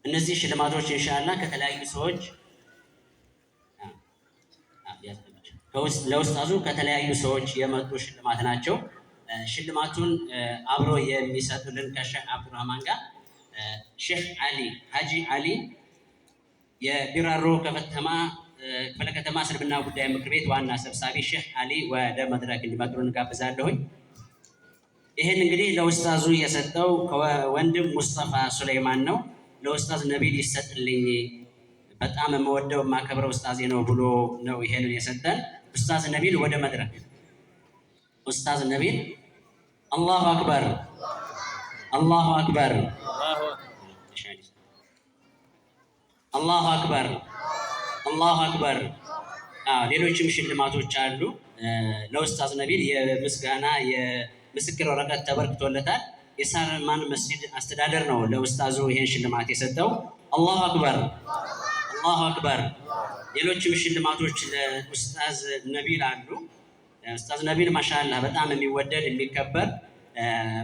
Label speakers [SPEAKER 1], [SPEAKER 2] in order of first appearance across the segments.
[SPEAKER 1] እነዚህ ሽልማቶች ኢንሻአላህ ከተለያዩ ሰዎች ለኡስታዙ ከተለያዩ ሰዎች የመጡ ሽልማት ናቸው። ሽልማቱን አብሮ የሚሰጡልን ከሼህ አብዱራህማን ጋር ሼህ አሊ ሀጂ አሊ የቢራሮ ክፍለ ከተማ እስልምና ጉዳይ ምክር ቤት ዋና ሰብሳቢ ሼህ አሊ ወደ መድረክ እንዲመጡ እንጋብዛለሁኝ። ይህን እንግዲህ ለኡስታዙ የሰጠው ወንድም ሙስጠፋ ሱለይማን ነው። ለኡስታዝ ነቢል ይሰጥልኝ በጣም የምወደው የማከብረው ኡስታዜ ነው ብሎ ነው ይሄንን የሰጠን። ኡስታዝ ነቢል ወደ መድረክ። ኡስታዝ ነቢል። አላሁ አክበር፣ አላሁ አክበር፣ አላሁ አክበር፣ አላሁ አክበር። ሌሎችም ሽልማቶች አሉ። ለኡስታዝ ነቢል የምስጋና የምስክር ወረቀት ተበርክቶለታል። የሳልማን መስጂድ አስተዳደር ነው ለኡስታዙ ይሄን ሽልማት የሰጠው። አላሁ አክበር፣ አላሁ አክበር። ሌሎችም ሽልማቶች ለኡስታዝ ነቢል አሉ። ኡስታዝ ነቢል ማሻአላህ በጣም የሚወደድ፣ የሚከበር፣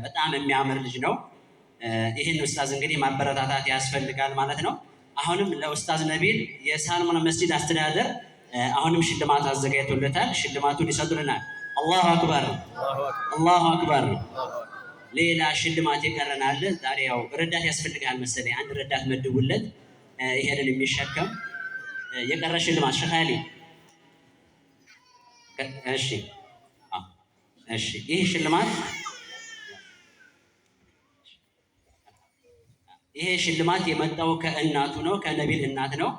[SPEAKER 1] በጣም የሚያምር ልጅ ነው። ይህን ኡስታዝ እንግዲህ ማበረታታት ያስፈልጋል ማለት ነው። አሁንም ለኡስታዝ ነቢል የሳልማን መስጂድ አስተዳደር አሁንም ሽልማት አዘጋጅቶለታል። ሽልማቱን ይሰጡልናል። አላሁ አክበር፣ አላሁ አክበር። ሌላ ሽልማት የቀረን አለ። ዛሬ ያው ረዳት ያስፈልጋል መሰለኝ። አንድ ረዳት መድቡለት ይሄንን የሚሸከም። የቀረ ሽልማት ሼህ አሊ። እሺ፣ እሺ። ይሄ ሽልማት የመጣው ከእናቱ ነው፣ ከነቢል እናት ነው።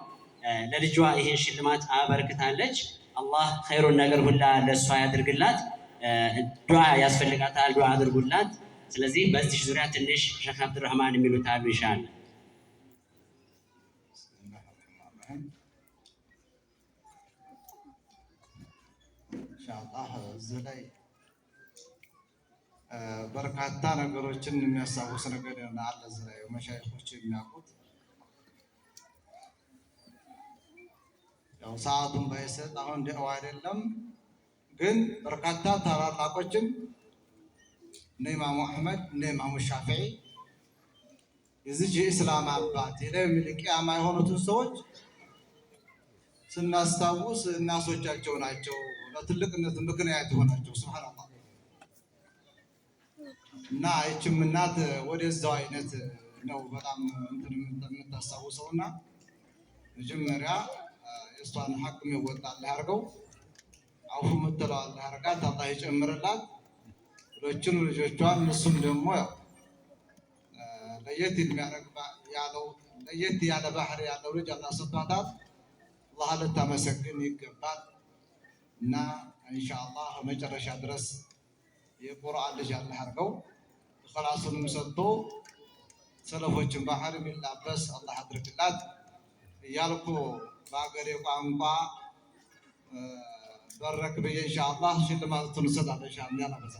[SPEAKER 1] ለልጇ ይሄን ሽልማት አበርክታለች። አላህ ኸይሩን ነገር ሁላ ለእሷ ያድርግላት። ዱዓ ያስፈልጋታል፣ ዱዓ አድርጉላት። ስለዚህ በዚህ ዙሪያ ትንሽ ሼህ አብዱራህማን የሚሉት አሉ ኢንሻአላህ።
[SPEAKER 2] ኢንሻአላህ እዚህ ላይ በርካታ ነገሮችን የሚያስታውስ ነገር አለ። እዚህ ላይ መሻይኾች የሚያውቁት ያው ሰዓቱን ባይሰጥ አሁን ደዕዋ አይደለም፣ ግን በርካታ ታላላቆችን እነ ኢማሙ አሕመድ፣ እነ ኢማሙ ሻፊዒ፣ የዚች የኢስላም አባት የለውሚል ቂያማ የሆኑትን ሰዎች ስናስታውስ እናቶቻቸው ናቸው ለትልቅነት ምክንያት የሆናቸው። ሱብሃነላህ። እና ይችም እናት ወደዛው አይነት ነው በጣም እንትን የምታስታውሰው። እና መጀመሪያ የእሷን ሀቅ የሚወጣ አላህ ያድርገው፣ አውፉ የምትለው አላህ ያድርጋት፣ አላህ ይጨምርላት ሌሎችን ልጆቿን። እሱም ደግሞ ያው ለየት የሚያደርግ ያለው ለየት ያለ ባህሪ ያለው ልጅ አላህ ሰጥቷታል። አላህ ልታመሰግን ይገባል። እና ኢንሻአላህ መጨረሻ ድረስ የቁርአን ልጅ አላህ አድርገው፣ ኢኽላሱንም ሰጥቶ ሰለፎችን ባህር የሚላበስ አላህ አድርግላት እያልኩ በሀገሬ ቋንቋ በረክ ብዬ ኢንሻአላህ ሽልማቱን እሰጣለሁ። ኢንሻአላህ ያላበዛ።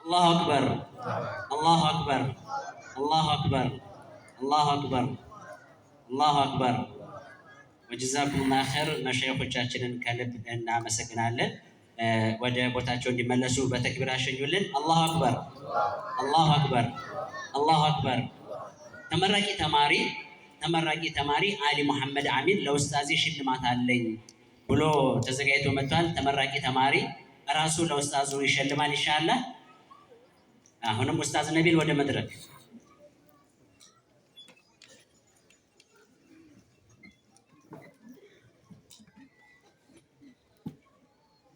[SPEAKER 1] አላሁ አክበር፣ አላሁ አክበር፣ አላሁ አክበር፣ አላሁ አክበር፣ አላሁ አክበር። ወጀዛኩሙላህ ኸይር። መሻይኾቻችንን ከልብ እናመሰግናለን። ወደ ቦታቸው እንዲመለሱ በተክቢር አሸኙልን። አላሁ አክበር፣ አላሁ አክበር፣ አላሁ አክበር። ተመራቂ ተማሪ አሊ መሐመድ አሚን ለኡስታዜ ሽልማት አለኝ ብሎ ተዘጋጅቶ መጥቷል። ተመራቂ ተማሪ ራሱ ለኡስታዙ ይሸልማል ኢንሻአላህ። አሁንም ኡስታዝ ነቢል ወደ መድረክ።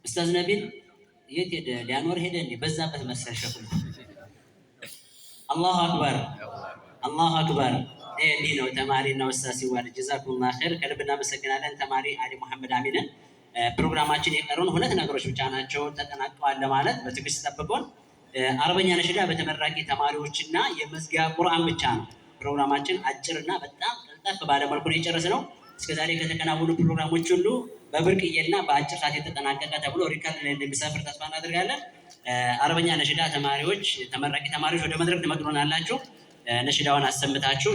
[SPEAKER 1] ኡስታዝ ነቢል የት ሄደ? ሊያኖር ሄደ እንዴ? በዛበት መሰል ሸኩ። አላሁ አክበር፣ አላሁ አክበር። ይሄ እንዲህ ነው ተማሪና ኡስታዝ ሲዋደድ። ጀዛኩሙላህ ኸይር፣ ከልብ እናመሰግናለን ተማሪ አሊ መሐመድ አሚንን። ፕሮግራማችን የቀሩን ሁለት ነገሮች ብቻ ናቸው። ተጠናቀዋል ለማለት በትዕግስት ጠብቁን። አረበኛ ነሽዳ በተመራቂ ተማሪዎችና የመዝጊያ ቁርአን ብቻ ነው። ፕሮግራማችን አጭርና በጣም ቀልጠፍ ባለ መልኩ ነው የጨረስነው። እስከዛሬ ከተከናወኑ ፕሮግራሞች ሁሉ በብርቅዬና በአጭር ሰዓት የተጠናቀቀ ተብሎ record ላይ እንደሚሰፍር ተስፋ እናደርጋለን። አረበኛ ነሽዳ ተማሪዎች፣ ተመራቂ ተማሪዎች ወደ መድረክ ትመጡልናላችሁ። ነሽዳውን አሰምታችሁ